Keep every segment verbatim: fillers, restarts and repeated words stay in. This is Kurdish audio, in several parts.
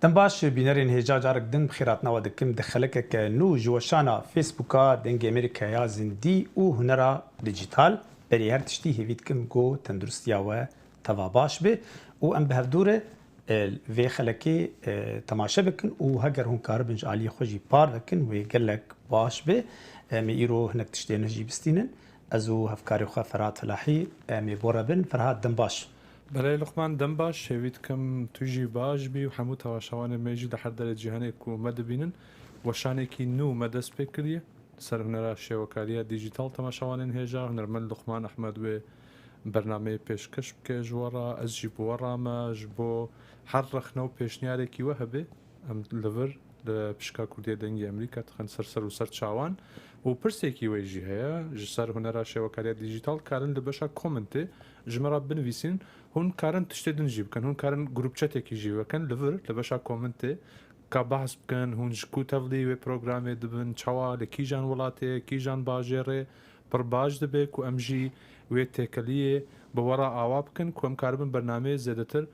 Dem baş, bînerên hêja, carek din bi xêr hatina we dikim di xelekeke nû ji weşana Facebooka Dengê Amerîkaya Zindî û Hunera Dîjîtal. Berî her tiştî hêvî dikim ku tenduristiya we teva baş be û em bi hevdû re, e, vê xelekê, e, temaşe bikin û heger hûn karibin ji aliyê xwe jî parve kin, wê gelek baş be. Em ê îro hinek tiştên nû jî bistînin. Ez û hevkarê xwe Ferhat Felahî em ê bo re bin. Ferhat, dem baş. Belê Luqman, dem baş, hêvî dikim tu jî baş bî û hemû temaşevanên me jî li her derê cîhanê ku me dibînin. Weşanekî nû me dest pê kiriye. Li ser hunera şêwekariya dîjîtal temaşevanên hêja, hunermend Luqman Ehmed wê bernameyê pêşkeş bike ji we re, ez jî bi we re me, ji bo her rexne û pêşniyarekî we hebe, em li vir li Pişka Kurdiyê Dengê Amerîka dixin ser ser û ser çawan. Û pirsekî we jî heye, ji ser hunera şêwekariya dîjîtal karin li beşa komentê ji me re binivîsîn. Hûn karin tiştê din jî bikin, hûn karin grûpçetekî jî vekin li vir, li beşa komentê. Ka behs bikin, hûn ji ku tevlî wê programê dibin, çawa, li kîjan welatê, kîjan bajêrê pir baş dibe ku em jî wê têkeliyê bi we re awa bikin ku em karibin bernameyê zêdetir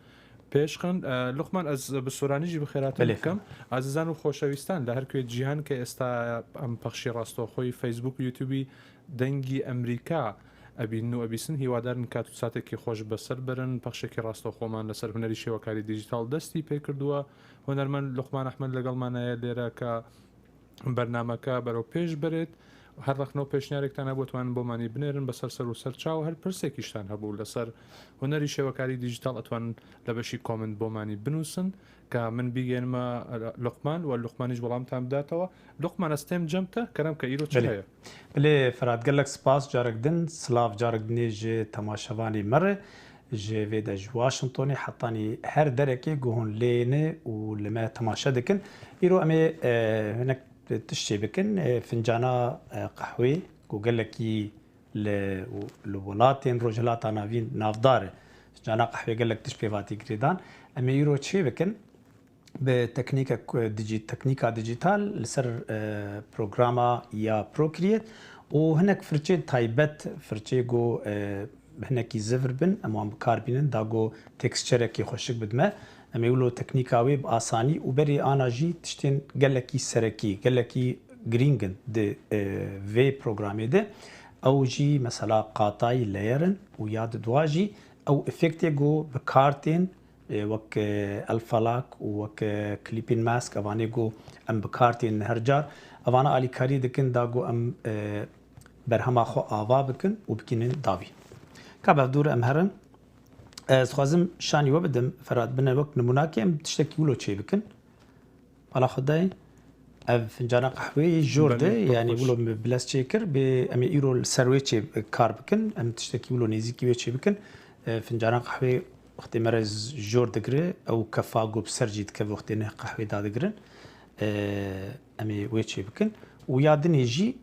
pêş xin. E, Luqman, ez bi soranî jî bi xêr hatin Belê. dikim. Ezîzan û xoşewîstan, li her kuê cîhan ke êsta em pexşî rastoxoyî Facebook û YouTubeî Dengî Emrîka ebînin û ebîsin, hîwadar in ka tu satekî xweş bi ser birin. Pexşekî rastoxoman li ser hunerî şêwekarî dîjîtal destî pê kirduwe. Hunermend Luqman Ehmed legel me heye lêre ka bernameke berew pêş birêt. Her rexne û pêşniyarêktan hebû, etwanin bo manî binêrin, bi ser ser û ser çaw. Her pirsekîştan hebû li ser hunerî şêwekarî dîjîtal, etwanin li beşî komint bo manî binûsin. Ka min bîgênime Luqman û Luqmanî ji welamtan bidatewe. Luqman, ez têm cem te, kerem ke îro çi Belê. heye? Belê Ferhat, gelek spas, carek din silav, carek dinê ji temaşevanê me re. Ji vê de ji Washingtonê hetanî her derekê ku hûn lê ne û li me temaşe dikin. Îro em ê, e, hinek tişt çê bikin. E, fincana, e, qehwê ku gelekî li, li welatên Rojhilata Navîn navdar e. Fincana qehwê gelek tişt pêvatî girêdan. Em ê îro çê bikin. Bi teknîkek, e, dîjî-, teknîka dîjîtal li ser, e, programa ya Procreate û hinek firçê taybet, firçê ku, e, hinekî zivr bin, em wan bi kar bînin, da ku texturekî xweşik bidime. Em ê wilo teknîka wê bi asanî û berî ana jî tiştên gelekî serekî, gelekî girîng in di, e, vê programê de. Ew jî mesela qatayî, layer in û ya di dua jî ew efektê ku bi kar tên, e, wek, e, Alphalak û wek, e, Clipping Mask, evanê ku em bi kar tînin her car, evana alîkarî dikin da ku em, e, berhema xwe ava bikin û bikînin dawî. Ka bi hevdû re em herin. Ez dixwazim şanî we bidim, Ferhat, bine wek nimûnakê em tiştekî wilo çê bikin. Bala Xwedayê, ev fincana qehweyê jor Belê, de, pir yanî xweş. wilo me bilez çêkir, bê em ê îro li ser wê çê kar bikin, em tiştekî wilo nêzîkî wê çê bikin. E, fincana qehwê wextê me re z-, jor digire, ew kefa ku bi ser jî dikeve wextê ne qehwê dadigirin. E, em ê wê çê bikin. Û ya dinê jî,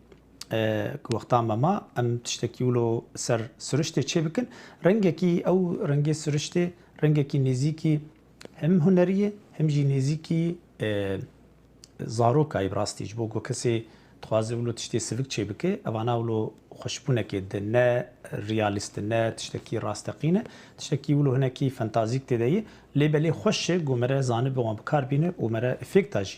e, ku wexta me ma, em tiştekî wilo ser siriştê çê bikin. Rengekî, ew rengê siriştê, rengekî nêzîkî hem hunerî ye, hem jî nêzîkî, e, zarokayî bi rastî. Ji bo ku kesê dixwaze wilo tiştê sivik çê bike, evana wilo xweşbûnekê dide, ne realîst e, ne tiştekî rasteqîn e. Tiştekî wilo hinekî fantazîk tê de ye. Lê belê xweş e ku me re zanibe wan bi kar bîne û me re efekta jî,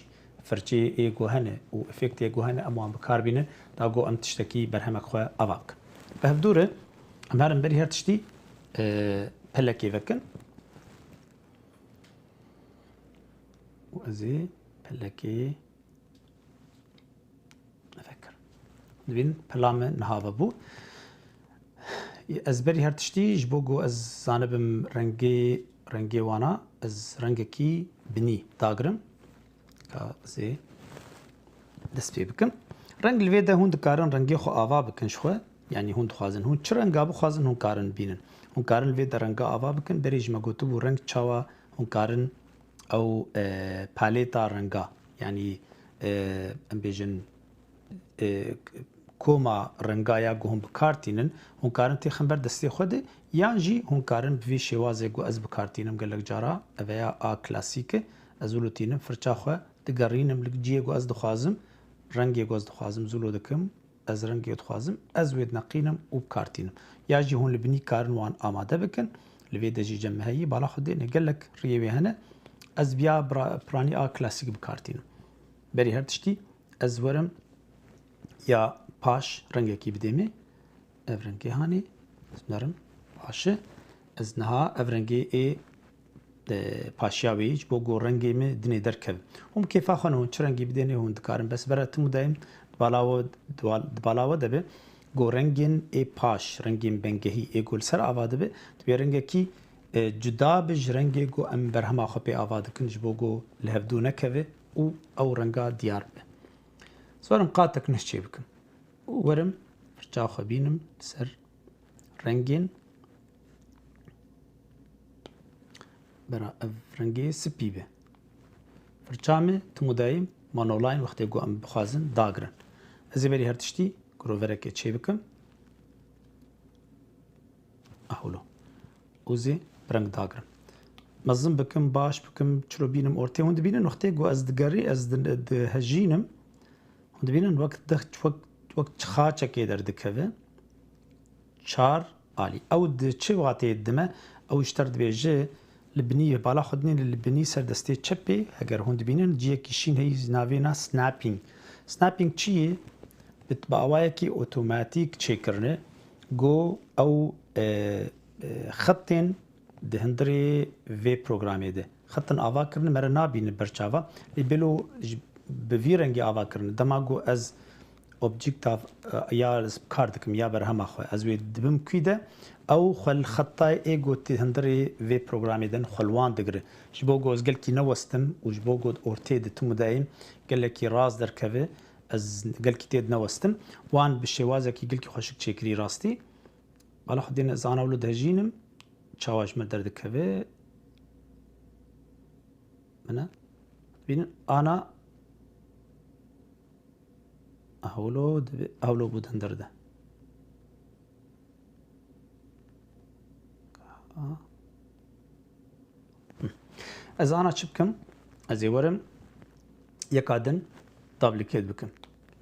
firçeyê ê ku hene û efektê ku hene, em wan bi kar bînin, da ku em tiştekî berhemek xwe ava bikin. Bi hevdû re em herin berî her tiştî, e, pelekê vekin. Û ez ê pelekê vekir. Dibîn pela me niha ve bû. Ez berî her tiştî ji bo ku ez zanibim rengê, rengê wana, ez rengekî binî dagirim. Ka ez ê dest pê bikim. Reng li vê de hûn dikarin rengê xwe ava bikin ji xwe. Yanî hûn dixwazin, hûn çi renga bixwazin, hûn karin bînin. Hûn karin li vê de renga ava bikin. Berê jî me gotibû reng çawa hûn karin ew, e, palêta renga, yanî, e, em bêjin, e, koma renga ya ku hûn bi kar tînin, hûn karin têxin ber destê xwe de, yan jî hûn karin bi vî şêwazê ku ez bi kar tînim gelek cara, ev ya a klasîk e, ez wilo tînim, firça xwe digerînim li cihê ku ez dixwazim, rengê ku ez dixwazim zûlo dikim, ez rengê dixwazim, ez wê dineqînim û bi kar tînim. Ya jî hûn li binî karin wan amade bikin, li vê de jî cem me heyî, bala xwe dêne gelek riyê wê hene. Ez bi ya bra-, piranî a klasîk bi kar tînim. Berî her tiştî ez werim ya paş rengekî bidê me. Ev rengê hanê, ez nerim paşi. Ez niha ev rengê ê, e, paşiya wê ji bo ku rengê me dinê derkeve. Hûn kêfa xwe ne, hûn çi rengî bidênê hûn dikarin. Bes bera tim û dayim di bala we, di wal-, di bala we de be. Ku rengên ê paş, rengên bengehî ê ku li ser ava dibe, divê rengekî, e, cuda be ji rengê ku em berhema xwe pê ava dikin, ji bo ku li hevdû nekeve û ew renga diyar be. Ez werim qatek nuh çê bikim û werim firça xwe bînim li ser rengên, bera ev rengê spî be. Firça me tim û dayim monoline wextê ku em bixwazin dagirin. Ez ê berî her tiştî groverekê çê bikim. Aholo. Û zê bi reng dagirim. Mezin bikim, baş bikim, çiro bînim ortê. Hûn dibînin wextê ku ez digerî, ez di-, dihejînim. Hûn dibînin wek dih-, wek, wek çixaçekê derdikeve. Çar alî. Ew di çi wateyê dime? Ew ji te re dibêje, li binî, bala xwe dinê li binî ser destê çepê, heger hûn dibînin, ciyekî şîn heyî navê na snapping. Snapping çi ye? Bi, bi awayekî otomatîk çêkirine, ku ew, e, e, xetên di hundirê vê programê de. Xetin ava kirine, me re nabîne ber çava. Lê bêlo ji, bi vî rengî ava kirine. Dema ku ez objekta, e, ya ez bi kar dikim, ya berhema xwe, ez wê dibim kû de, ew xwe li xetayê ê ku tê hundirê vê programê de ne xwe li wan digire. Ji bo ku ez gelkî newestim û ji bo ku ortê de tim û dayim gelekî rast derkeve, ez gelkî tê de newestim. Wan bi şêwazekî gelkî xweşik çêkirî rastî. Bala xwe dêne ez ana wilo dihejînim. Çawa ji min derdikeve? Bine. Bînin ana. Aholo dibe, aholo bû di hundir de. Ez ana çi bikim? Ez ê werim yeka din duplicate bikim.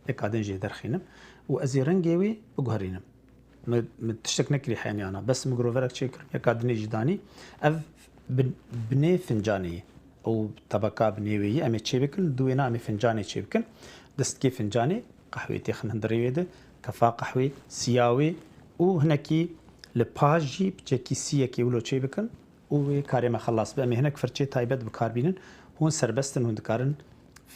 Yeka din jê derxînim û ez ê rengê wê biguherînim. Min, min tiştek nekirî heyanî ana. Bes min groverek çêkirim, yeka dinê jî danî. Ev bin-, binê fincanê ye. Ew tebeka binê wê ye. Em ê çê bikin, di wêna em ê fincanê çê bikin. Destkê fincanê qehwê têxin hundirê wê de. Kefa qehwê, siya wê û hinekî li paş jî piçekî siyekê wilo çê bikin. û wê karê me xelas be. Em ê hinek firçê taybet bi kar bînin. Hûn serbest in, hûn dikarin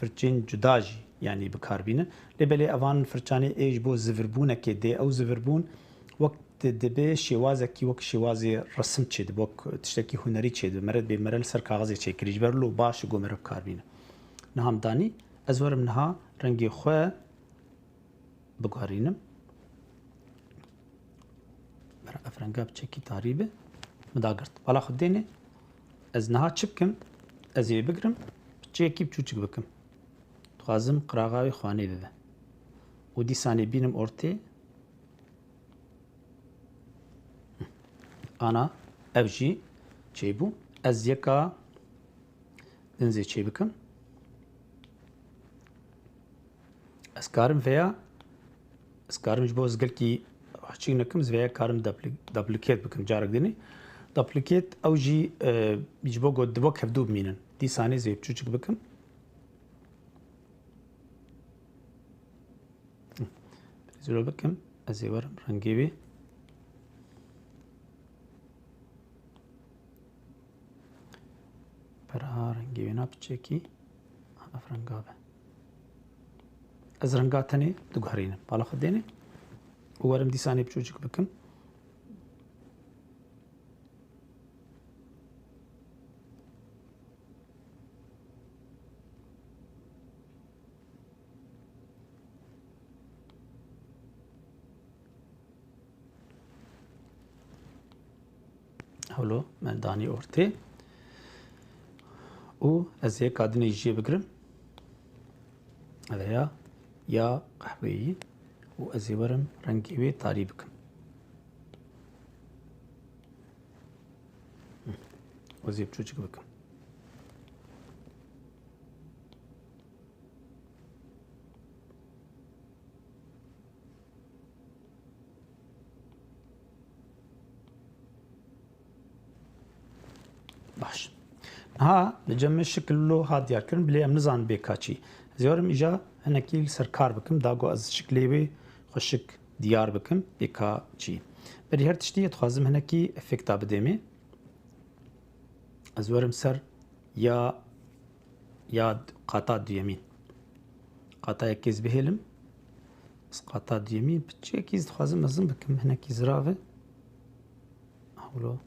firçên cuda jî, yanî, bi kar bînin. Lê belê evan firçanê ê ji bo zivirbûnekê dê. Ew zivirbûn wek di-, dibe şêwazekî, wek şêwazê resim çêdibe, wek tiştekî hunerî çêdibe. Mere dibê mere li ser kaxizê çêkirî. Ji ber lo baş e ku mere bi kar bînin. Niha em danî, ez werim niha rengê xwe biguherînim. Bera ev renga piçekî tarî be. Min dagirt. Bala xwe dêne. Ez niha çi bikim? Ez ê bigirim, piçekî biçûçik bikim. Dixwazim qiraxa wê xwanê bibe. Û dîsanê bînim ortê. Ana, ev jî çêbû. Ez yeka din zê çê bikim. Ez karim veya, ez karim ji bo ez gelkî hişîk nekim, ez veya karim dupli-, duplicate bikim carek dinê. Duplicate ew jî, e, ji bo ku di wek hevdû bimînin. Dîsanê zê biçûçik bikim. Zîro bikim, ez ê werim rengê wê. Pera rengê wê na piçekî ev renga be. Ez renga tenê diguherînim. Bala xwe dêne û werim dîsanê biçûçik bikim. Hewlo me danî ortê û ez ê yeka dinê jê bigirim. Ev ya, ya qehweyî û ez ê werim rengê wê tarî bikim. Ez ê biçûçik bikim. Baş. Ha, li cem min şikil wilo hat diyar kirin, bilê em nizanin bê ka çî. Ez ê werim îja hinekî li ser kar bikim, da ku ez şiklê wê xweşik diyar bikim, bê ka çî. Berî her tiştî ez dixwazim hinekî efekta bidêmê. Ez werim ser ya, ya qata duyemîn. Qata yekê ez bihêlim. Ez qata duyemîn piçekî ez dixwazim mezin bikim, hinekî zirav e. Hewlo.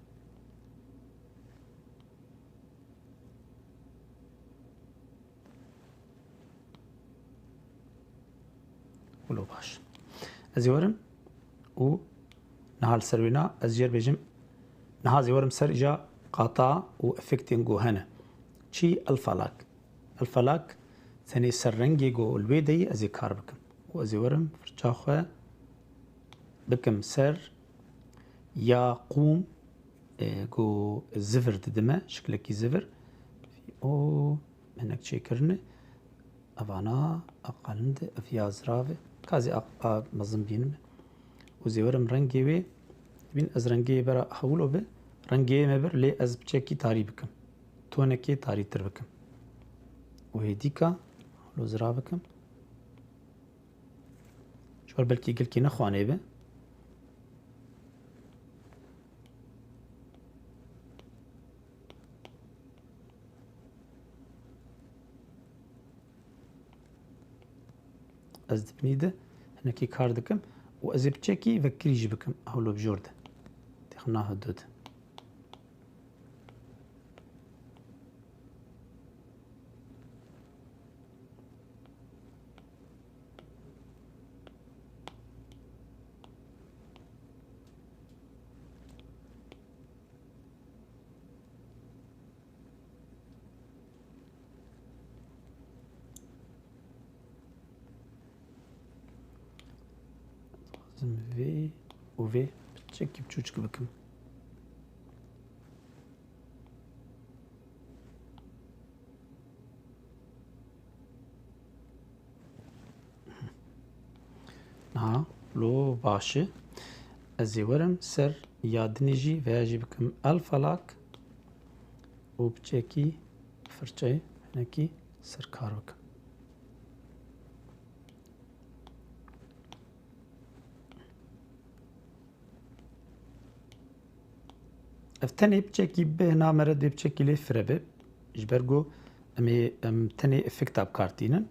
Wilo baş. Ez ê werim û niha li ser wêna ez jê re bêjim, niha ez ê werim ser îja qata û efektên ku hene. Çi? Elfalak. Elfalak tenê ser rengê ku li wê de yî ez ê kar bikim. Û ez ê werim firça xwe bikim ser ya qûm, e, ku zivir didime, şiklekî zivir. Û hinek çêkirine. Evana a qalind e, ev ya zirav e. Ka ez ê a, a mezin bînim. Û ez ê werim rengê wê, bîn ez rengê bera hewlo be, rengê me bir, lê ez piçekî tarî bikim. Tonekê tarîtir bikim. Û hêdîka hewlo zirav bikim. Ji ber belkî gelkî nexwanê be. Ez di binî de hinekî kar dikim û ez ê piçekî vekirî jî bikim, hewlo bi jor de. Têxina hudud. Dixwazim vê û vê piçekî biçûçik bikim. Niha lo baş e. Ez ê werim ser ya dinê jî, veya jî bikim elfalak û piçekî firçeyê hinekî ser kar bikim. Ev tenê piçekî bêhna me re dê piçekî lê fire be. Ji ber ku em ê, em tenê efekta bi kar tînin.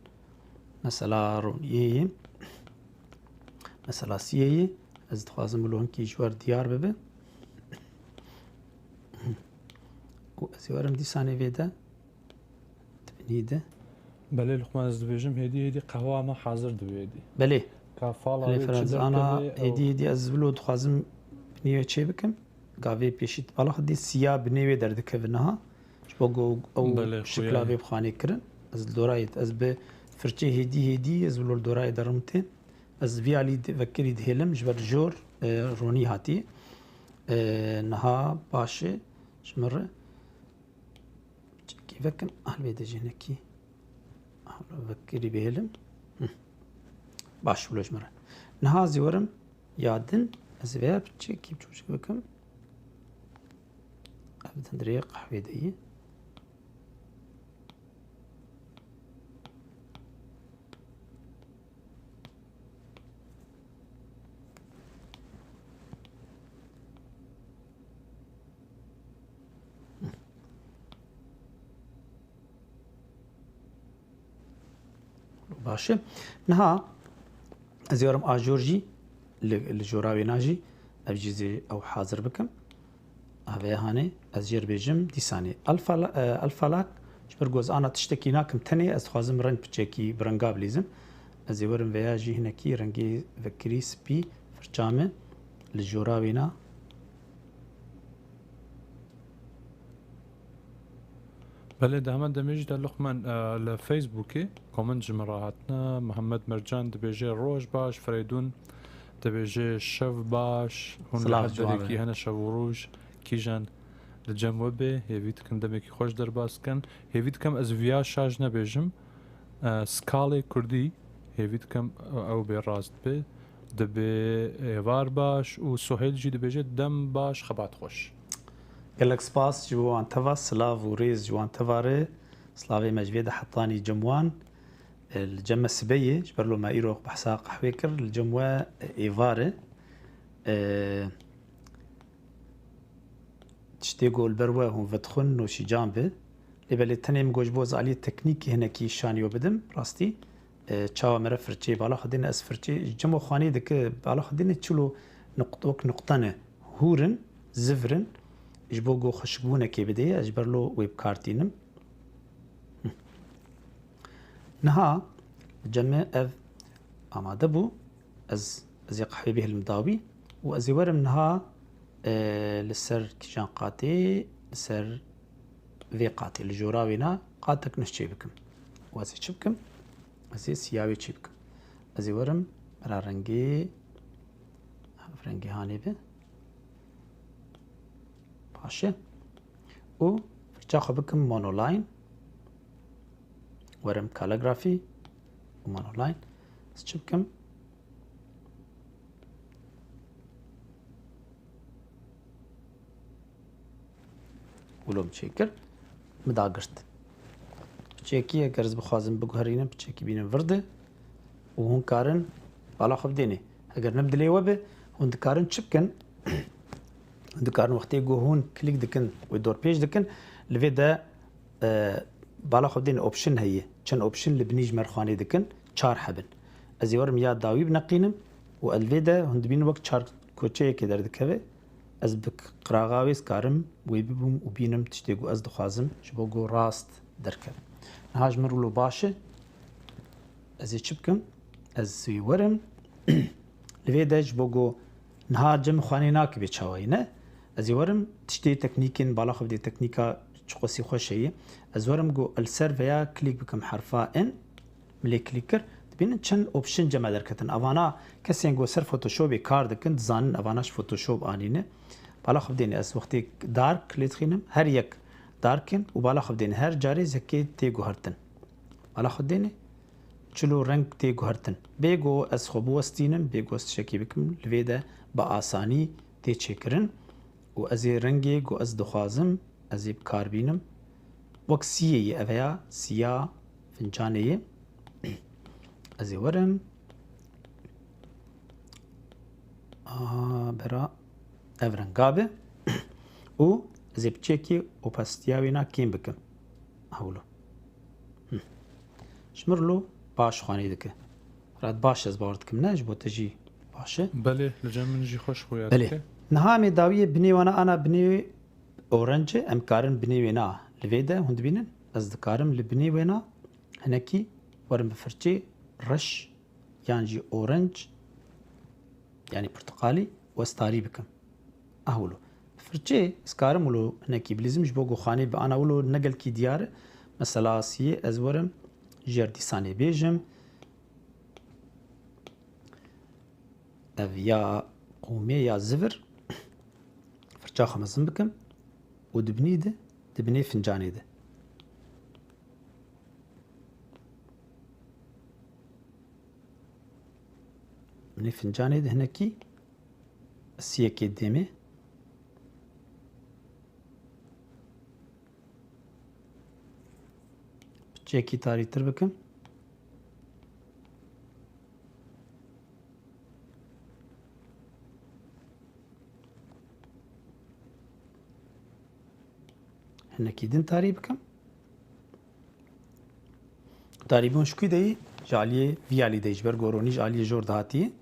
Mesela roniyê yê. Mesela siyê yê. Ez dixwazim wilo hinkî ji we re diyar bibe. Û ez ê werim dîsanê vê de. Dibinî de. Belê Luqman, ez dibêjim, hêdî hêdî qehwa me hazir dibe hêdî. Belê. Ka fala Belê wê Firaz, çi ana derkeve, ew hêdî hêdî ez wilo dixwazim binê wê çê bikim. Gavê pêşî bala xwe dî siya binê wê derdikeve niha. Ji bo ku ew Belê, şikla xuya ye. Vê bi xanê kirin. Ez li dorayê, ez bi firçê hêdî hêdî, ez wilo li dorayê derim tê. Ez vî alî di-, vekirî dihêlim, ji ber jor, e, ronî hatî. E, niha baş e, ji min re. Çekî vekin, ah, vê de jî hinekî. Ah, vekirî bihêlim. Hı. Baş, wilo ji min re. Niha ez ê werim ya din, ez ê vêya çekî biçûçik bikim. Ev din dirê qehwê de yî. Baş e. Niha ez ê werim ajor jî li, li jora wêna jî ev jî zê ew hazir bikim. Avê hanê ez jê re bêjim dîsanê. Alfa, e, alfalak ji ber ku ez ana tiştekî nakim tenê, ez dixwazim reng piçekî bi renga bilîzim. Ez ê werim veya jî hinekî rengê vekirî spî firça min li jora wêna. Belê, di hemen demê jî de Luqman, e, li Facebookê komment ji min re hatine. Mihemed Mercan dibêje, "Roj baş." Freydûn dibêje, "Şev baş." Hûn li Silav her ji wan derekî re. Hene şev û roj kîjan li cem we bê. Hêvî dikim demekî xweş derbas kin. Hêvî dikim ez viya şaş nebêjim. E, skalê kurdî hêvî dikim ew bê rast bê. Dibê êvar baş û Suheyl jî dibêje, "Dem baş, xebat xweş." Gelek spas ji bo wan teva, silav û rêz ji wan teva re. Silavê me ji vê de hetanî cem wan. E, li cem me sibe ye, ji ber lo me îro behsa qehwê kir, li cem we êvar e. E, tiştê ku li ber we hûn vedixwin noşîcan be. Lê belê tenê min got ji bo ez aliyê teknîkî hinekî şanî we bidim, rastî, e, çawa me re firçeyê bala xwe dêne, ez firçeyê ji cem we xwanî dike bala xwe dêne, çilo nuqt-, wek nuqte ne, hûr in, zivir in, ji bo ku xweşikbûnekê bidê, ez ji ber lo wê bi kar tînim. Niha cem me ev amade bû, ez, ez ê qehwê bihêlim dawî û ez ê werim niha, e, li ser kîjan qatê, li ser vê qatê, li jora wêna qatek nû çê bikim. Û ez ê çi bikim? Ez ê siya wê çê bikim. Ez ê werim bera rengê, ev rengê hanê be. Baş e. Û firça xwe bikim monoline. Werim calligraphy û monoline. Ez çi bikim? Wilo min çêkir, min dagirt. Piçekî eger ez bixwazim biguherînim, piçekî bînim vir de û hûn karin bala xwe bidênê. Eger ne bi dilê we be, hûn dikarin çi bikin? Hûn dikarin wextê ku hûn klîk dikin wê dorpêç dikin, li vê de, e, bala xwe bidênê option heye. Çend option li binî ji me re xwanê dikin, çar hebin. Ez ê werim ya dawî bineqînim û li vê de hûn dibînin wek çar koçeyekê derdikeve. Ez bi qiraxa wê ez karim wê bibûm û bînim tiştê ku ez dixwazim ji bo ku rast derkeve. Niha ji min re wilo baş e. Ez ê çi bikim? Ez ê werim. Li vê de ji bo ku niha cem xwanê nake bê çawayî ne. Ez ê werim tiştê teknîkên bala xwe bidê teknîka çiqosî xweş heye. Ez werim ku li ser veya klîk bikim herfa N. Min lê klîk kir. Dibînin çend option cem me derketin. Avana kesên ku ser Photoshopê kar dikin, dizanin avana ji Photoshop anîne. Bala xwe bidêne ez wextê dark lê dixînim, her yek dark in û bala xwe bidêne her carê zekê tê guhertin. Bala xwe dêne çilo reng tê guhertin. Bê ku ez xwe biwestînim, bê ku ez tiştekî bikim, li vê de bi asanî tê çêkirin û ez ê rengê ku ez dixwazim, ez ê bi kar bînim. Wek siyê ye, ev ya siya fincanê ye. Ez ê werim. Aha, bera ev renga be. Û ez ê piçekî opasîtiya wêna kêm bikim. Hewlo. Hı. Ji min re lo baş xwanê dike. Rat baş ez bawer dikim, ne? Ji bo te jî baş e. Belê, li cem min jî xweş xuya Belê. dike. Niha em ê dawiyê binê wana ana binê orange, em karin binê wêna li vê de hûn dibînin. Ez dikarim li binê wêna hinekî werim bi firçê reş yan jî orange, yanî pirtiqalî û ez tarî bikim. Ah wilo. Bi firçê ez karim wilo hinekî bilîzim ji bo ku xanê bi ana wilo ne gelkî diyar e. Mesela siyê ez werim jêr dîsanê bêjim. Ev ya qûmê ya zivir. Firça xwe mezin bikim û dibinî de, dibinê fincanê de. Binê fincanê de hinekî siyekê dêmê. Piçekî tarîtir bikim. Hinekî din tarî bikim. Tarîbûn ji ku de yî? Ji aliyê vî alî de yî, ji ber goronî ji aliyê jor de hatî.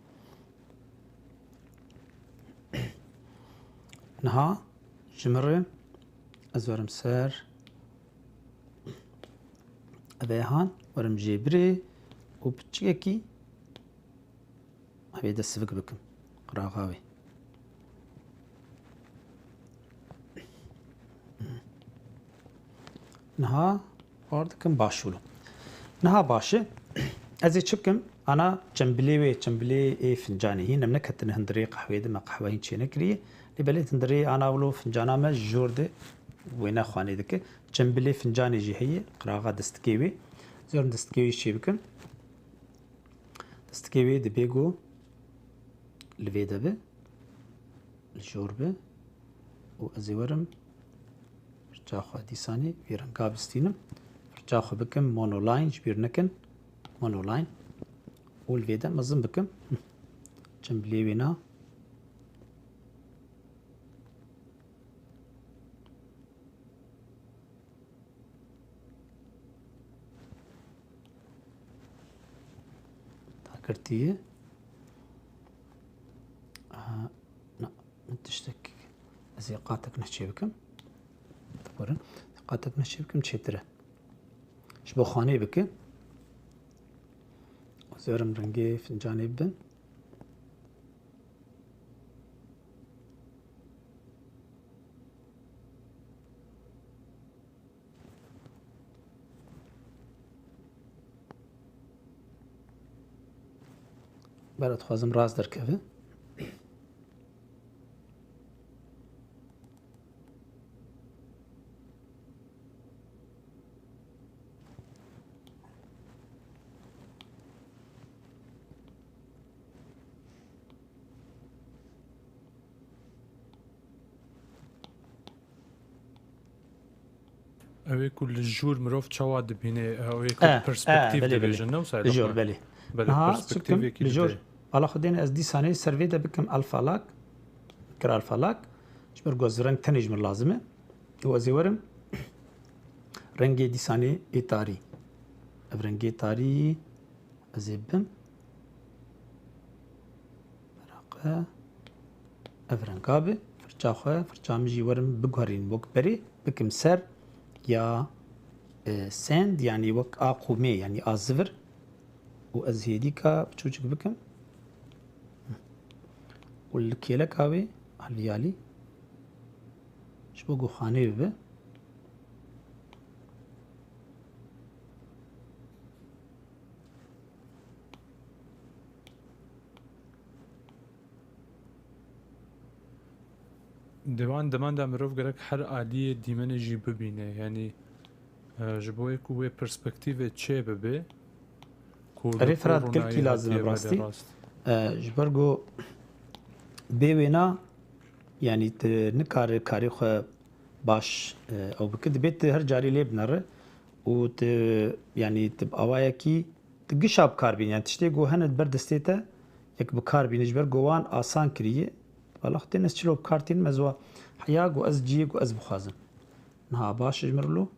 Niha ji min re ez werim ser ev ê han, werim jê birê û piçikekî Evê de sivik bikim. Qiraxa wê. Niha bar dikim baş wilo. Niha baş e. Ez ê çi bikim? Ana çembilê wê, çembilê ê fincanê hîn em neketine hundirê qehwê de, me qehwe hîn çênekiriye. Lê belê hundirê ana wilo fincana me ji jor de wêne xwanê dike. Çembilê fincanê jî heye, qiraxa destikê wê. Zerim destikê wê jî çê bikim. Destikê wê dibê ku li vê de be, li jor be û ez ê werim Firça xwe dîsanê vî renga bistînim. Firça xwe bikim monoline, ji bîr nekin. Monoline. Û li vê de mezin bikim. Çimbilê wêna. Dagirtî ye. Aha, na, min tiştek, ez ê qatek nehçê bikim. Dixwînin, qatek nehçê bikim çêtir e. Ji bo xanê bike. Ez ê werim rengê fincanê bibin. Bera dixwazim rast derkeve. Ew ê ku li jûr mirov çawa dibîne, ew ê ku Eh, eh, perspektîf belê, belê. Dibêjin, ne wisa Li jûr, belê. Belê, Niha perspektîvekî çikim, li jûr, dibê. Ala Xwedê ne ez dîsanê ser vê de bikim alfa lock, kir alfa lock, ji ber ku ez reng tenê ji min lazim e. Û ez ê werim rengê dîsanê ê tarî. Ev rengê tarî ez ê bim. Veraqe. Ev renga bi. Firça xwe, firça min jî werim biguherînim wek berê, bikim ser ya, e, sand, yanî wek a qûmê, yanî a zivir. Û ez hêdîka biçûçik bikim. Û li kêleka wê alî alî ji bo ku xanê bibe. Di van deman de mirov gerek her aliyê dîmenê jî bibîne. Yanî, e, ji bo yê ku wê perspektîvê çê bibe, ku Erê li Firat, ronahiyê gelkî lazim e hatiye bi rastî. Belê rast. E, ji ber ku bê wêna, yanî tu nikare karê xwe baş, e, ew bike, dibê tu her carî lê binere û tu, yanî tu bi awayekî tu gişa bi kar bînî. Yanî tiştê ku hene di ber destê te, yek bi kar bînî, ji ber ku wan asan kiriye. Bala xwe tên ez çilo bi kar tînim, ez wa heya ku ez ciyê ku ez bixwazim. Niha baş ji min re lo,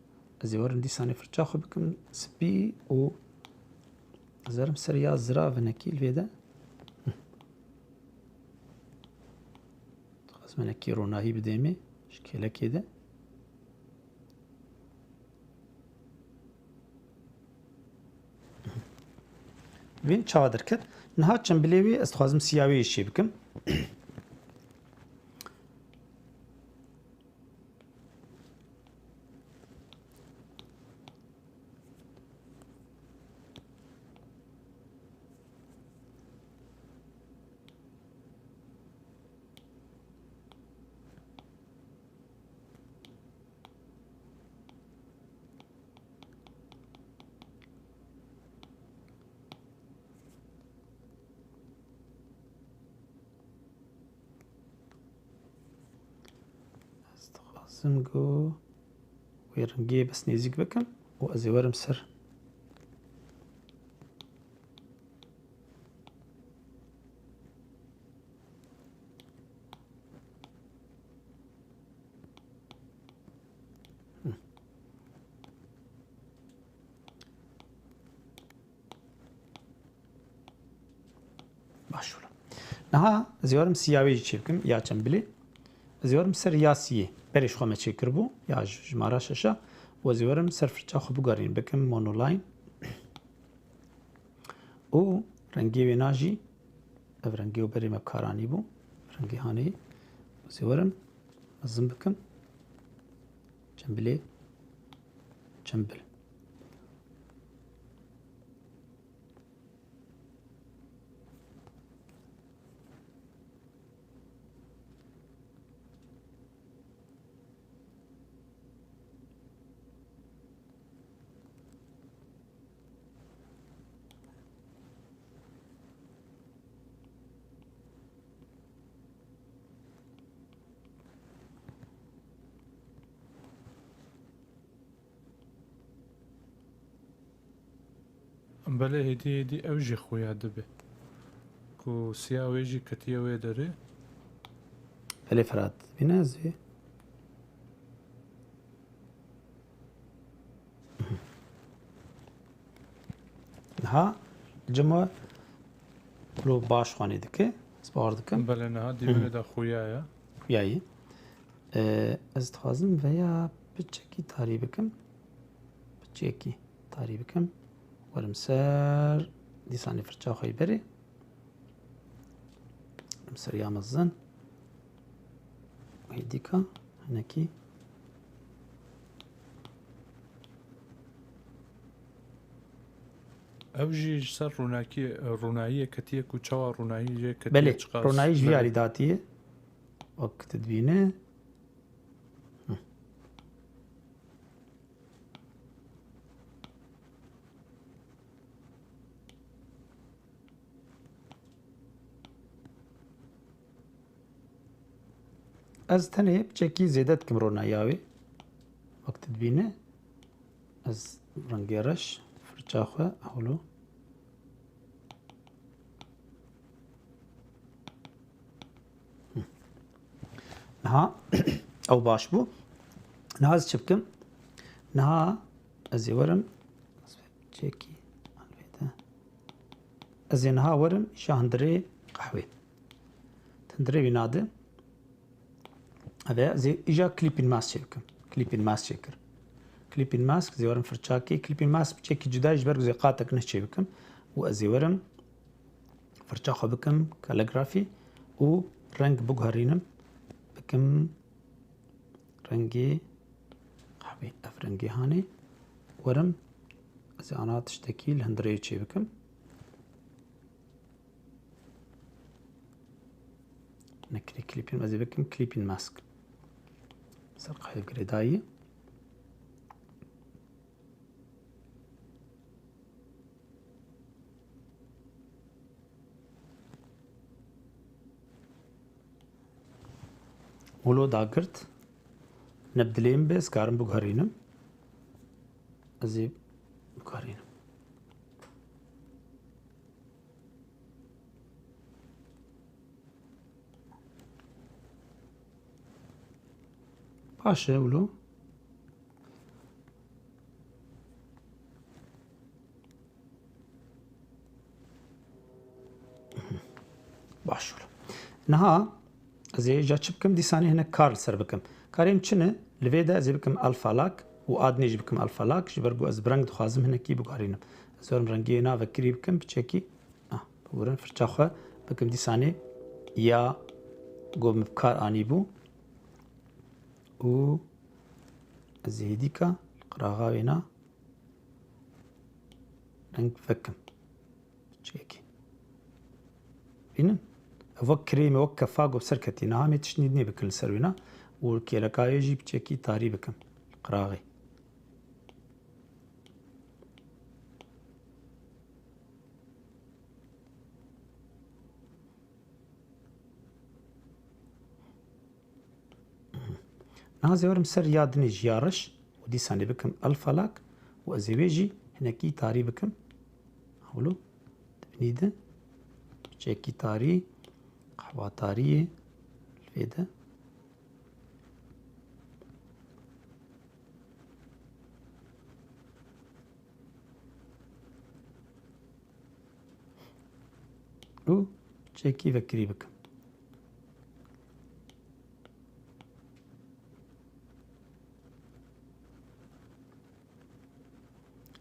ez ê werim dîsanê firça xwe bikim spî û ez werim ser ya ziravinekî li vê de. Dixwazim hinekî ronahî bidêmê ji kêlekê de. Bibîn çawa derket. Niha çembilê wê ez dixwazim siya wê jî çê bikim. Ez dixwazim ku wê rengê bes nêzîk bikim û ez ê werim ser. Baş wilo. Niha ez ê werim siya wê jî çê bikim, ya çembilê. Ez ê werim ser ya siyê. Berê ji xwe me çêkiribû, ya ji, jimara şeşa. Û ez ê werim ser firça xwe bigarînim, bikim monoline. Û rengê wêna jî, ev rengê û berê me bi kar anîbû, rengê haneyê. Ez ê werim mezin bikim. Çembilê, çembil. Belê hêdî hêdî ew jî xuya dibe. Ku siya wê jî ketiye wê derê. Belê Firat, bîne ez vê. Niha cimo lo baş xwanê dike. Ez bawer dikim. Belê niha dîmenê de xuya ye. Xuya ye. Ee, ez dixwazim veya piçekî tarî bikim. Piçekî tarî bikim. Werim ser dîsanê firça xwe yî berê. Em seriya mezin. Hêdîka hinekî. Ew jî ji ser rûnakî, rûnayiyê ketiye ku çawa rûnayî jê ketiye. Belê, çiqas rûnayî ji vî alî datiye. Wek tu dibîne. Hı. Ez tenê piçekî zêde dikim ronayiya wê. Wek tu dibîne, ez rengê reş, firça xwe, holo. Niha ew baş bû. Niha ez çi bikim? Niha ez ê werim. Çekî alvêde. Ez ê niha werim îşa hundirê qehwê. Hundirê wî nade. Eve ez ê îşa clipping mask çê bikim. Clipping mask çê kir. Clipping mask zê werim firçakê. Clipping mask çekî cuda ji ber ku zê qatek ne çê bikim. Û ez ê werim firça xwe bikim calligraphy û reng biguherînim. Bikim rengê qehwê. Ev rengê hanê. Werim ez ê ana tiştekî li hundirê çê bikim. Nekirî clipping, ez ê bikim clipping mask. Ser qehwê girêdayî. Wilo dagirt. Ne bi dilê min be, ez karim biguherînim. Ez ê biguherînim. Baş e, wilo. Baş wilo. Niha ez ê ja çi bikim? Dîsanê hinek kar li ser bikim. Karê min çi ne? Li vê de ez ê bikim alfa lock û adnê jî bikim alfa lock, ji ber ku ez bi reng dixwazim hinekî biguherînim. Ez werim rengê na vekirî bikim, piçekî, ah, biborin firça xwe bikim dîsanê ya ku min bi kar anîbû. Û ez ê hêdîka li qiraxa wê na reng vekim. Çekî. Bînin? Ev wek krêmê, wek kefa ku bi ser ketî. Niha em ê tişt nî nê bikin li ser wîna û kêleka wê jî piçekî tarî bikin. Qiraxê. Niha zê werim ser ya dinê jî ya reş û dîsanê bikim alfa lock û ez ê wê jî hinekî tarî bikim. Hewlo dibinî de çekî tarî, qehwa tarî yê li vê de. Û çekî vekirî bikim.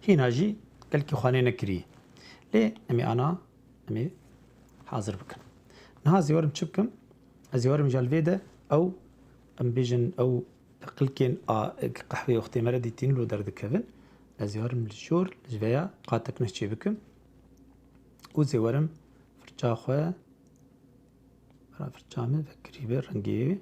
Hîna jî gelkî xwanê nekirî. Lê em ê ana, em ê hazir bikin. Niha zê werim çi bikim? Ez zê werim jî li vê de ew, em bêjin ew qilkên a, qehwê wextê me re dîtîn lo derdikevin. Ez zê werim li jor, ji veya qatek neh çê bikim. Û zê werim firça xwe, bira firça min vekirî be rengê wê.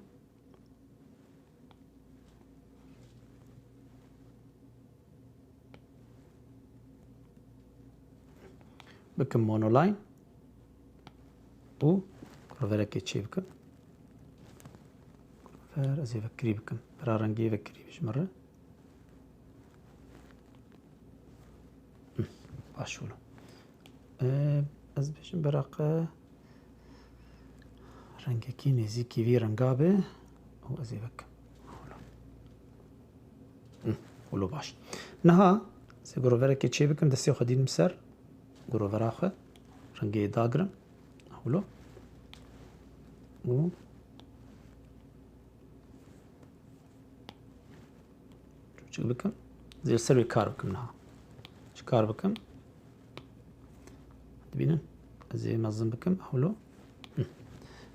Bikim monoline û kurverekê çê bikim. Kurver ez ê vekirî bikim. Bira rengê vekirî bi ji min re. Hı, baş wilo. E, ez bêjim bereqe rengekî nêzîkî vî renga be û ez ê vekim. Holo. Hı, holo baş. Niha ez ê groverekê çê bikim, destê xwe dînim ser grovera xwe. Rengê dagirim. Holo. Û çûçik bikim. Ez ê li ser wê kar bikim niha. Çi kar bikim? Dibînin? Ez ê mezin bikim. Hewlo. Hı.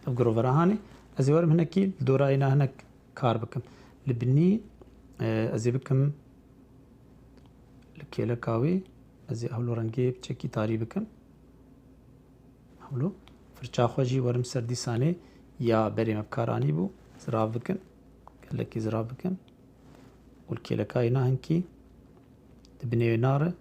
Ev girovera hanê. Ez ê werim hinekî li dora êna hinek kar bikim. Li binî, e, ez ê bikim li kêleka wî, ez ê hewlo rengê piçekî tarî bikim. Hewlo. Firça xwe jî werim ser dîsanê ya berê me bi kar anîbû. Zirav bikim. Gelekî zirav bikim. Û li kêleka êna hinkî di binê wê nare.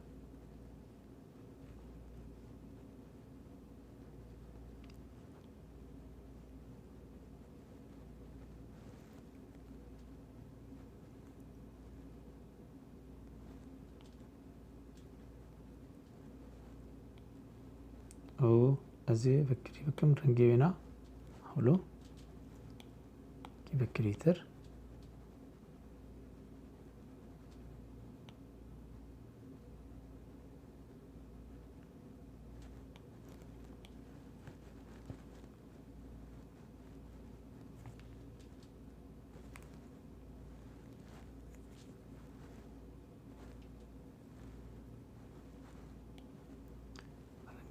Û ez ê vekirî bikim rengê wêna. Hewlo. Kî vekirîtir.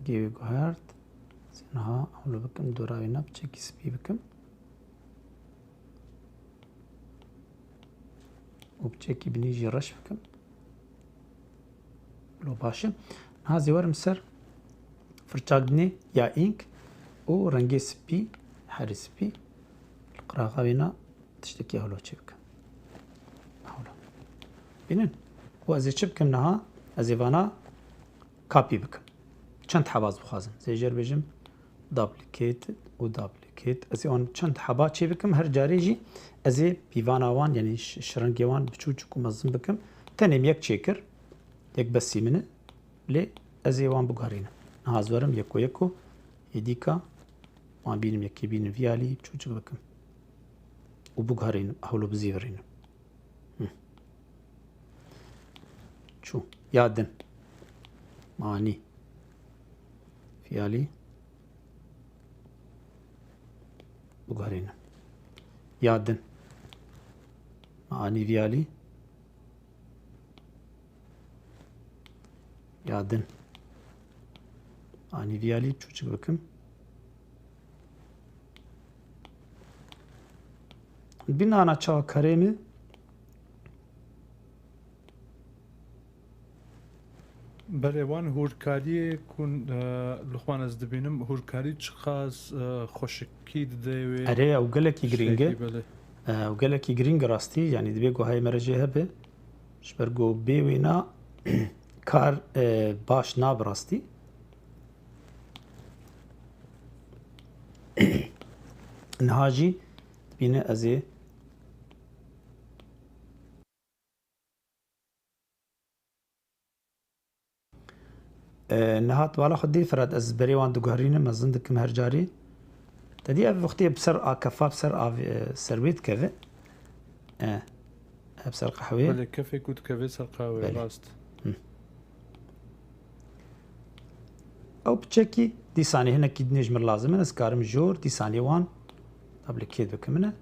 Rengê wê guhert. Ez ê niha hewlo bikim dora wê ne piçekî spî bikim. Û piçekî binî jî reş bikim. Lo baş e. Niha zê werim ser firçak dinê ya ink û rengê spî, herî spî, li qiraxa wêna tiştekî hewlo çê bikim. Hewlo. Bînin. Û ez ê çi bikim niha? Ez ê vana kapî bikim. Çend heba ez bixwazim. Ez ê jêr bêjim duplicate û duplicate. Ez ê wan çend heba çê bikim. Her carê jî ez ê pîvana wan, yanî ş-, şirengê wan biçûçik û mezin bikim. Tenê min yek çêkir. Yek besî min e. Lê ez ê wan biguherînim. Niha ez werim yeko yeko. Êdîka wan bînim, yekê bînim vî alî biçûçik bikim. Û biguherînim. Hewlo bizîvirînim. Hı. Çû. Ya din. Manî. Fiyalî. Biguherîne. Ya din. Manî viyalî. Ya din. Manî viyalî çûçik bikim. Bînana çawa karê min? Belê, wan hûrkariyê ku, e, li xwe ez dibînim, hûrkarî çiqas, e, xweşikî dide wê. Erê, ew gelekî girîng e. Tiştekî, belê. E, ew gelekî girîng e rastî, yanî divê guhayê me re jê hebe. Ji ber ku bê wêna kar, e, baş nabe rastî. Niha jî dibîne ez ê E, niha tu bala xwe dî Firat, ez berê wan diguherînim, mezin dikim her carî. Te dî ev wextê bi ser a kefa, bi ser avê, e, ser wê dikeve. E, e, bi ser qehwê. Belê, kefê ku dikeve ser qehwê, Belê. rast. Hı. Ew piçekî dîsanê hinekî dinê ji min lazim in, ez karim jor dîsanê wan duplicate bikim ne.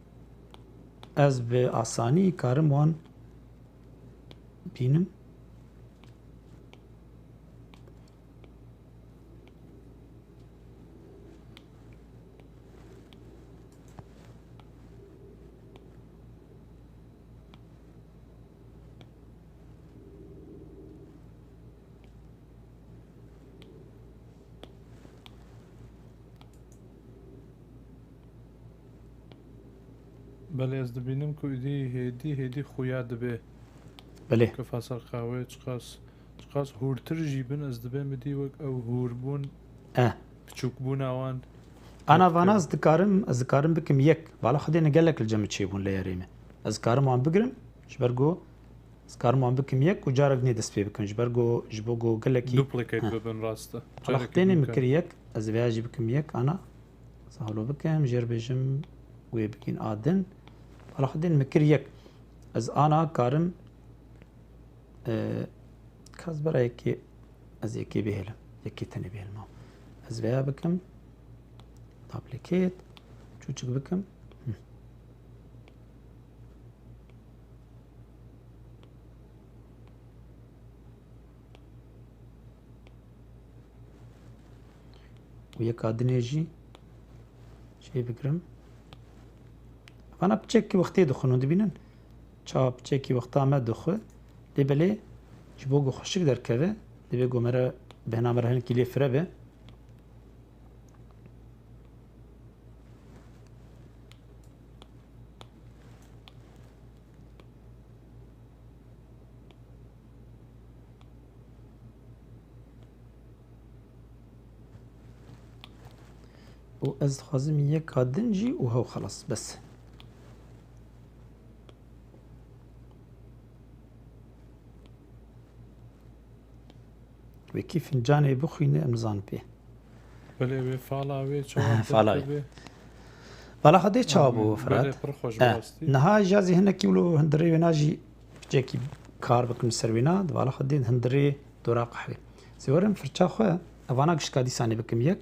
Ez bi asanî karim wan bînim. Belê, ez dibînim ku êdî hêdî, hêdî xuya dibe. Belê. Kefa ser qehwê çiqas, çiqas hûrtir jî bin, ez dibêm êdî wek ew hûrbûn, Eh. biçûkbûna wan. Ana Wek vana ez dikarim, ez dikarim bikim yek. Bala Xwedê ne gelek li cem çêbûn leyerê me. Ez dikarim wan bigirim, ji ber ku Ez karim wan bikim yek û carek nê dest pê bikim. Ji ber ku, ji bo ku gelekî Duplicate Heh. bibin rast e. Hala Carekê xwedênê min mimkun. kir yek, ez vêya jî bikim yek, ana. Ez hewlo bikim, jêr bêjim, wê bikîn a din. Hala xwedên min kir yek. Ez ana karim, e, kas bera yekê, ez yekê bihêlim. Yekê tenê bihêlim ha. Ez vêya bikim. Duplicate. Çûçik bikim. Hı. Û yeka dinê jî şey bigirim. Vana piçekî wextê dixwin û dibînin. Ça piçekî wexta me dixwe. Lê belê ji bo ku xweşik derkeve, divê ku me re bêhna me re hinekî lê fire be. Û ez dixwazim yeka din jî û hew xelas, bes. Wekî fincanê bixwîne, em nizanin pê. Belê wê fala wê çawa Fala wê. dikeve? Fala Xwedê çawa bû, Firat? Belê, pir xweş Eh, bi rastî. Niha jazî hinekî wilo hundirê wê najî piçekî kar bikim ser wêna, di vala Xwedê hundirê dora qehwê. Zê werim firça xwe, evana gişka dîsanê bikim yek.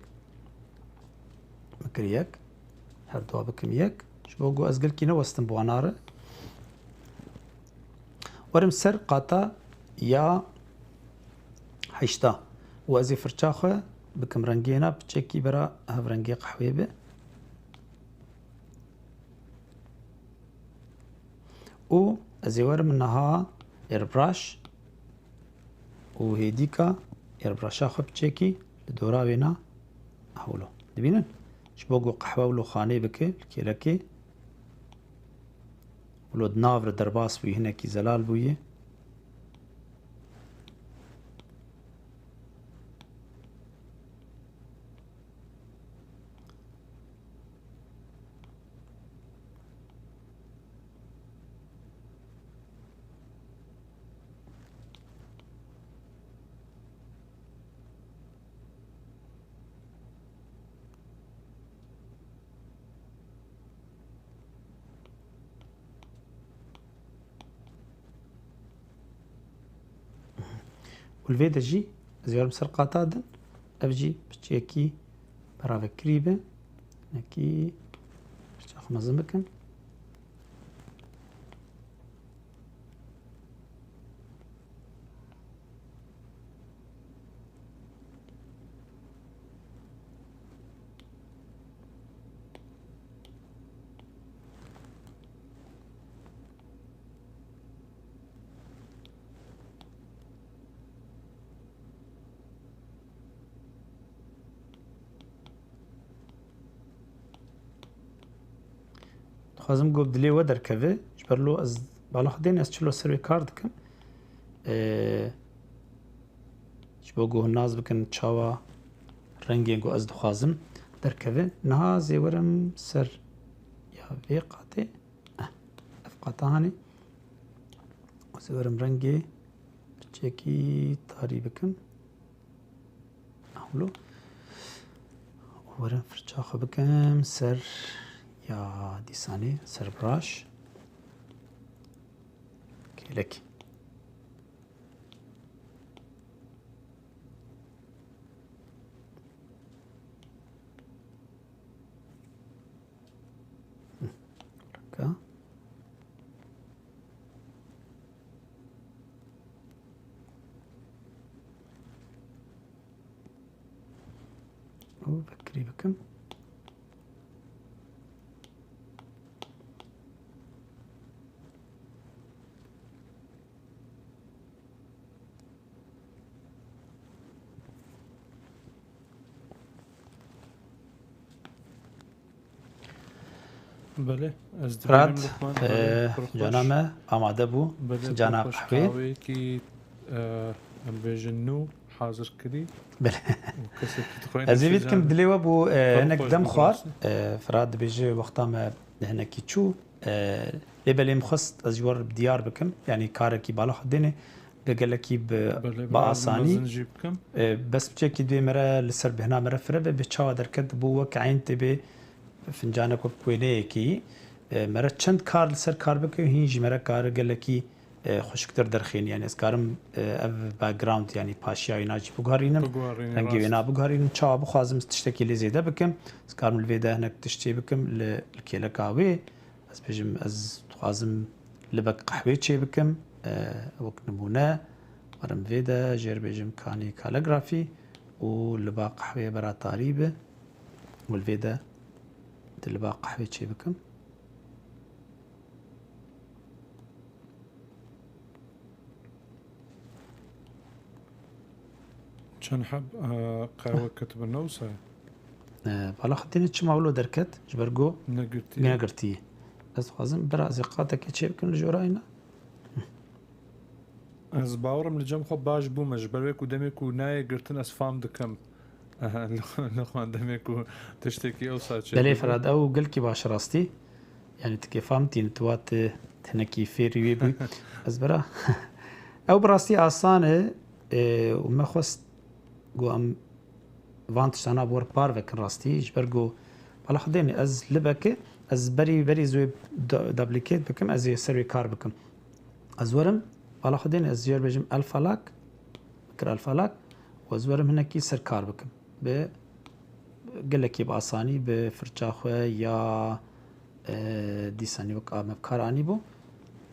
Bikir yek. Her dua bikim yek. Ji bo ku ez gelkî newestim bi wana re. Werim ser qata ya heşta. Û ez ê firça xwe bikim rengê na piçekî bera hevrengê qehwê be. Û ez ê werim niha airbrush û hêdîka airbrush-a xwe piçekî li dora wêna hewlo. Dibînin? Ji bo ku qehwe wilo xanê bike li kêlekê, wilo di nav re derbas bûyî, hinekî zelal bûyî. Û li vê de jî ez ê werim ser qata din, ev jî piçekî beravekirî be. Hinekî piça xwe mezin bikim. Dixwazim ku dilê we derkeve. Ji ber lo ez bala xwe dêne, ez çilo ser wê kar dikim. Ee, ji bo ku hûn nas bikin çawa rengên ku ez dixwazim derkeve. Niha zê werim ser ya vê qatê. Eh, ev qata hanê. Ez ê werim rengê piçekî tarî bikim. Hewlo. Werim firça xwe bikim ser ya dîsanê, ser brush. Kêlekî. Ka. Û vekirî bikim. Belê, ez Firat, dibînim Luqman, e, belê, pir xweş. Cana me amade bû, Belê, cana pir xweş qehwê. Qehweyekî, e, em bêjin nû hazir kirî. Belê. Û kesekî dixweyne Ez ê vî dikim, dilê we bû, e, Pir hinek xweş dem bû xwar. Rastî. E, Firat dibêje wexta me hinekî çû. E, lê belê min xwest ez ji we re bi diyar bikim, yanî karekî bala xwe dêne, gelekî bi, Belê, bi bi asanî. Mezin jî bikim. E, bes piçekî dê me re li ser bêhna me re fireve, bi çawa derket bû wek eyn tê bê fincanek wek wêneyekî. E, me re çend kar li ser kar bike, hîn jî me re kar gelekî, e, xweşiktir derxîn. Yanî ez karim, e, ev background, yanî paşiya wêna jî biguherînim. Biguherînim, Rengê rast. Wêna biguherînim. Çawa bixwazim tiştekî lê zêde bikim, ez karim li vê de hinek tişt çê bikim li, li kêleka wê. Ez bêjim, ez dixwazim libek qehwê çê bikim. E, wek nimûne, werim vê de jêr bêjim kanî kaligrafî û liba qehwê bera tarî bi. Û li vê de di liba qehwê çê bikim. Çend heb, e, qehwe ketibin ne wisa? E, bala xwe têne çima wilo derket? Ji ber ku Negirtî. Negirtî. Ez dixwazim bira ez ê qatekê çê bikim li jora îna. Ez bawerim li cem xwe baş bûme, ji ber wê ku demê ku nayê girtin ez fam dikim. Aha, li xwe demê ku tiştekî ew saçê Belê dibû. Ferhat, ew gelkî baş rastî. Yanî tu kêfa min tîne, tu wat, e, tenekî fêrî wê bû. Ez bira. Ew bi rastî asan e, e, û me xwest ku em van tiştana bi we re parve kin rastî. Ji ber ku bala xwe dêne ez libeke, ez berî, berî ez wê du-, duplicate bikim, ez ê ser wê kar bikim. Ez werim, bala xwe dêne ez jêr bêjim alfa lock, kir alfa lock, û ez werim hinekî ser kar bikim. Bi gelekî bi asanî bi firça xwe ya, e, dîsanî wek a me bi kar anîbû.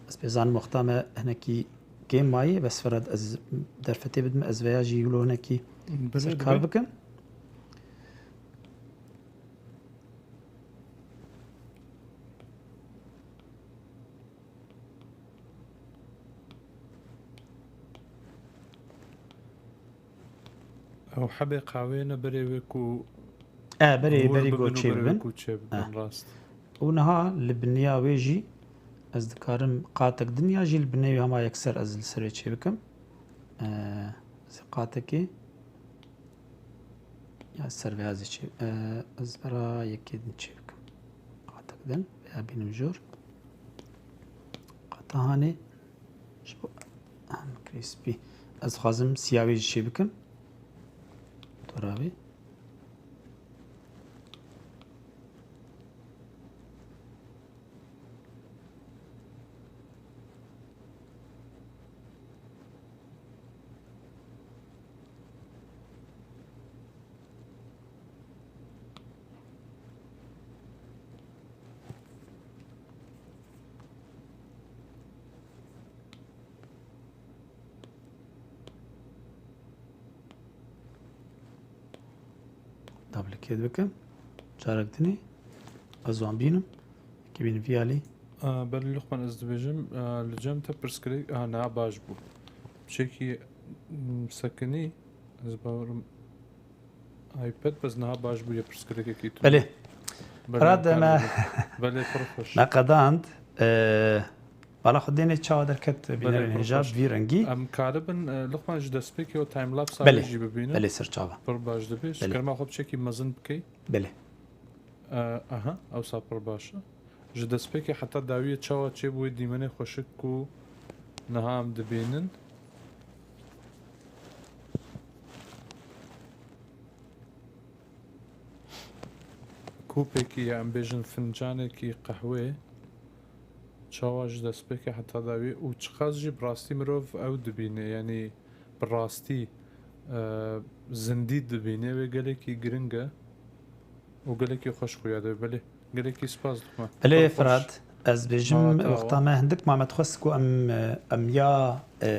Ez pê zanim wexta me hinekî kêm mayî, bes Ferhat ez derfetê bidim, ez veya jî wilo hinekî Belê, ser kar dibe. Bikim. Ew hebê qawê ne berê wê ku E, berê, hûr berî bibin ku û çê berê wê bibin. Ku çê bibin, E. Rast. Û niha li biniya wê jî ez dikarim qatek din ya jî li binê wê hema yekser ez li ser wê çê bikim. E, ez ê qatekê ya ser vê ez ê çê, e, ez bera yekê din çê bikim. Qatek din veya bînim jor. Qata hanê. Ji bo em crispy. Ez dixwazim siya wê jî çê bikim. Tora wê. Duplicate bikim. Carek dinê. Ez wan bînim. Ki bînim vî alî. A, belê Luqman ez dibêjim, a, li cem te pirsgirêk, a, niha baş bû. Çekî, m, sekinî, ez bawerim iPad bes niha baş bûye pirsgirêkekî tune. Belê. Belê, Ferhat, me belê, belê, pir xweş. Me qedand, e, bala xwe dêne çawa derket Belê, bînerên pir hêja xweş. Vî rengî. Em karibin, e, Luqman ji destpêkê o timelapse Belê. Jî bibînin. Belê, ser çava. Pir baş dibê. Ji Belê. Kerema xwe biçekî mezin bikey. Belê. E, aha, ewsa pir baş e. Ji destpêkê heta dawiyê çawa çêbû wê dîmenê xweşik ku niha em dibînin. Kûpekî ya em bêjin fincanekî qehwê çawa ji destpêkê heta dawiyê û çiqas jî bi rastî mirov ew dibîne, yanî bi rastî, e, zindî dibîne, wê gelekî giring e û gelekî xweş xuya dibe. Belê, gelekî spas dixwe. Belê, Pir xweş. Firat, ez bêjim, Mama te wexta awa. Me hindik ma me dixwest ku em, e, em ya, e,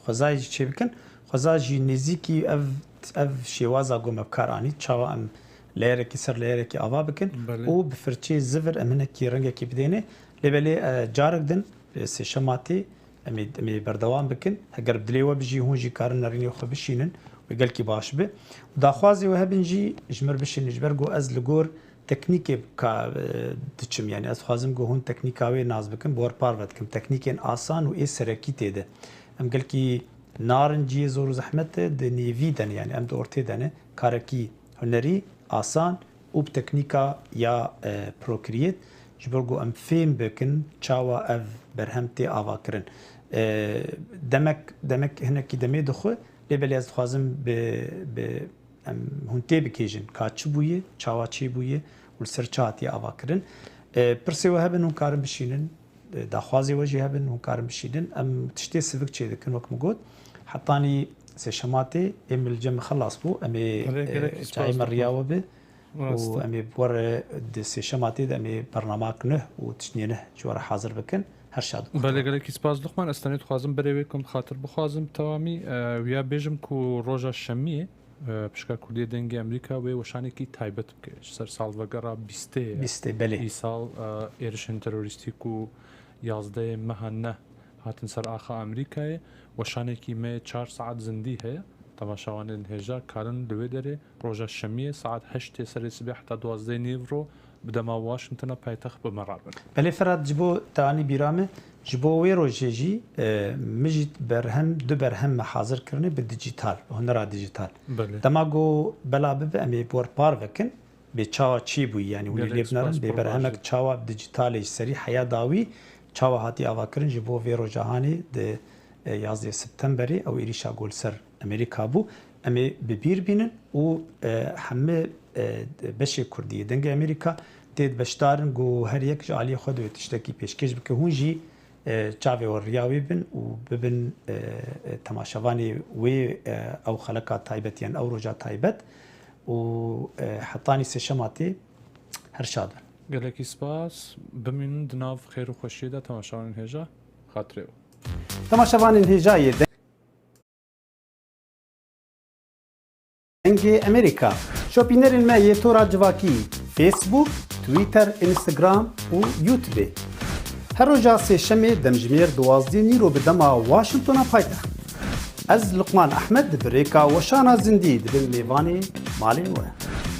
xwezayê jî çêbikin. Xweza jî nêzîkî ev, ev şêwaza ku me bi kar anî, çawa em leyerekî ser leyerekî ava bikin Belê. Û bi firçeyê zivir em hinekî rengekî bidêne. Lê belê, e, carek din, e, sêşema tê, Em ê, em ê berdewam bikin. Heger bi dilê we bijî, hûn jî karin nerînê xwe bişînin. Wê gelkî baş bi. Daxwazê we hebin jî ji mir bişînin, ji ber ku ez li gor teknîkê ka, e, diçim. Yanî ez dixwazim ku hûn teknîka wê nas bikin, bi we re parve dikim. Teknîkên asan û ê serekî tê de. Em gelkî narin cihê zor û zehmet de di nêvî de ne, yanî em di ortê de ne. Karekî hunerî, asan û bi teknîka ya, e, Procreate. Ji bo ku em fêm bikin çawa ev berhem tê avakirin. E, demek, demek hinekî demê dixwe, lê belê ez dixwazim bi, bi em hûn tê bikêjin ka çi bûye, çawa çê bûye û li ser çi hatiye avakirin. E, pirsê we hebin hûn karin bişînin, e, daxwazê we jî hebin hûn karin bişînin. Em tiştê sivik çêdikin wek min got. Hetanî sêşematê ê min li cem min xelas bû. Em ê, Gelek, gelek e, spas çayê me dikim. Riya we bi. Rast û e. Em ê bi we re di sêşematê de em ê bernamak nuh û tiştniyê nuh ji we re hazir bikin. Her şad û Belê, gelekî spas Luqman. Ez tenê dixwazim berê wê ku em xatir bixwazim tewamî, e, wiya bêjim ku roja şemiyê, e, pişka Kurdiyê Dengê Amerîka wê weşanekî taybet bike. Ji ser salvegera bîstê ye. Bîstê, belê. Îsal, e, êrişên terorîstî ku yazdehê meha neh hatin ser axa Amerîkayê, weşanekî me çar saet zindî heye. Temaşevanên hêja karin li wê derê roja şemiyê saet heştê serê sibê heta duwazdehê nîvro bi dema Washingtona paytext bi me re bin. Belê Ferhat, ji bo te anî bîra me, ji bo wê rojê jî, e, min jî berhem, du berhem me hazir kirine bi dîjîtal, bi hunera dîjîtal. Belê. Dema ku bela bibe, em ê bi we re parve kin, bê çawa çê bûyî, yanî hûn ê Gelek lê binerin, spas, bê berhemek çawa bi dîjîtalê ji serî heya dawî, çawa hatî avakirin ji bo vê roja hanê di, e, yazdeh Septemberê, ew êrîşa ku li ser Amerîka bû, em ê bi bîr bînin û, e, hemî, e, beşê Kurdî yê Dengê Amerîka tê de beşdar in ku her yek ji aliyê xwe divê tiştekî pêşkêş bike. Hûn jî, e, çavê we riya wê bin û bibin, e, e, temaşevanê wê, e, ew xeleka taybet yan ew roja taybet û, e, hetanî sêşema tê her şad bin. Gelekî spas. Bimînin di nav xêr û xweşiyê de temaşevanên hêja. Xatirê we. Temaşevanên hêja yê Dengê Amerîka. Şopînerên me yê tora civakî, Facebook, Twitter, Instagram û YouTube. Her roja sêşemê demjimêr duwazdeh nîro bi dema Washingtona paytext. Ez Luqman Ehmed bi rêka weşana zindî dibim mêvanê malên we.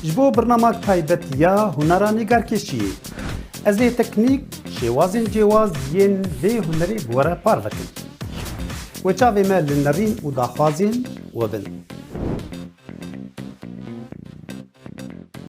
Ji bo birnamak taybet ya hunera nîgarkêşiyê, ez ê teknîk, şêwazên cêwaz yên vê hunerê bi we re parve kim. Wê çavê me li nerîn û daxwazên we bin.